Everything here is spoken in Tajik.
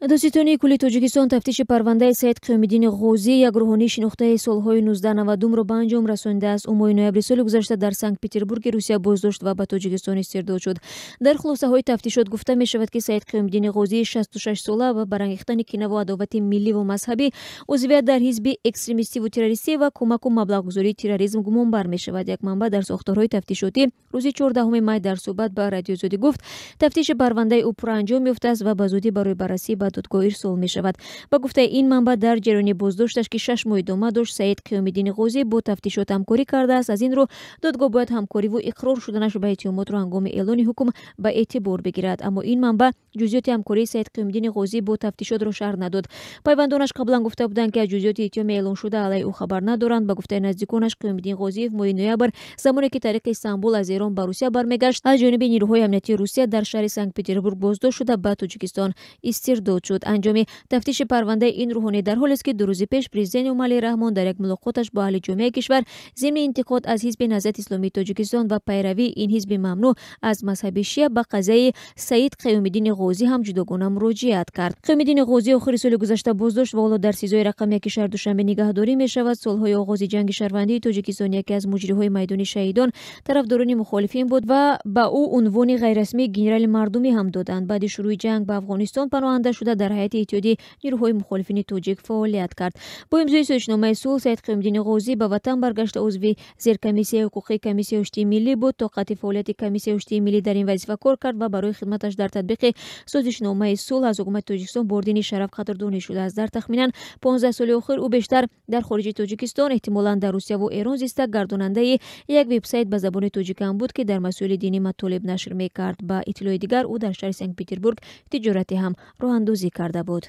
Додситонии кулли Тоҷикистон тафтиши парвандаи Саид Қиёмиддини Ғозӣ, як рӯҳонии шинохтаи солҳои 1990-ро ба анҷом расонидааст. Ӯ моҳи ноябри соли гузашта дар Санкт-Петербурги Русия боздошт ва ба Тоҷикистон истирдод шуд. Дар хулосаҳои тафтишот гуфта мешавад, ки Саид Қиёмиддини Ғозии 66-сола ба барангехтани кинаву адовати милливу мазҳабӣ, узвият дар ҳизби экстремистиву террористӣ ва кӯмаку маблағгузории терроризм гумонбар мешавад. Як манбаъ дар сохторҳои тафтишотӣ рӯзи 14 май дар суҳбат ба Радиои Озодӣ гуфт, тафтиши парвандаи ӯ пурра анҷом ёфтааст ва ба зудӣ барои баррасӣ ба додгоҳ ирсол мешавад. Ба гуфтаи ин манбаъ, дар ҷараёни боздошташ, ки 6 моҳ идома дошт, Саид Қиёмиддини Ғозӣ бо тафтишот ҳамкорӣ кардааст. Аз ин рӯ додгоҳ бояд ҳамкориву иқрор шуданаш ба иттиҳомотро ҳангоми эълони ҳукм ба эътибор бигирад. Аммо ин манбаъ ҷузъиёти ҳамкории Саид Қиёмиддини Ғозӣ бо тафтишотро шарҳ надод. Пайвандонаш қаблан гуфта буданд, ки аз ҷузъиёти иттиҳоми эълоншуда алайҳи ӯ хабар надоранд. Ба гуфтаи наздиконаш, Қиёмиддин Ғозиев моҳи ноябр, замоне ки тариқи Истанбул аз Эрон ба Русия бармегашт, аз ҷониби нирӯҳои амниятии Русия дар шаҳри Санкт-Петербург боздошт шуда, ба Тоҷикистон истирдод шуд. Анҷоми тафтиши парвандаи ин рӯҳонӣ дар ҳолест, ки 2 рӯзи пеш президент Эмомалӣ Раҳмон дар як мулоқоташ бо аҳли ҷомеаи кишвар зимни интиқод аз Ҳизби Наҳзати Исломии Тоҷикистон ва пайравии ин ҳизби мамнӯъ аз мазҳаби шия ба қазияи Саид Қиёмиддини Ғозӣ ҳам ҷудогона муроҷиат кард. Қиёмиддини Ғозӣ охири соли гузашта боздошт ва ҳоло дар СИЗОи рақами 1 шаҳри Душанбе нигаҳдорӣ мешавад. Солҳои оғози ҷанги шаҳрвандии Тоҷикистон яке аз муҷриҳои майдони шаҳидон, тарафдорони мухолифин буд ва ба ӯ унвони ғайррасмии генерали мардумӣ ҳам доданд. Баъди шурӯи ҷанг ба Афғонистон паноҳанда шуда, дар ҳайати Иттиҳоди нирӯҳои мухолифини тоҷик фаъолият кард. Бо имзои созишномаи сулҳ Саид Қиёмиддини Ғозӣ ба ватан баргашта, узви зеркомиссияи ҳуқуқии Комиссияи Оштии миллӣ буд. То қатъи фаъолияти Комиссияи Оштии миллӣ дар ин вазифа кор кард ва барои хидматаш дар татбиқи созишномаи сулҳ аз ҳукумати Тоҷикистон бо ордени Шараф қадрдонӣ шудааст. Дар тахминан 15 соли охир ӯ бештар дар хориҷи Тоҷикистон, эҳтимолан дар Русияву Эрон зиста, гардонандаи як вебсайт ба забони тоҷик ҳам буд, ки дар масоили динӣ матолиб нашр мекард. Ба иттилои дигар, ӯ дар шаҳри Санкт Петербург тиҷорате ҳам роҳандозӣ карда буд.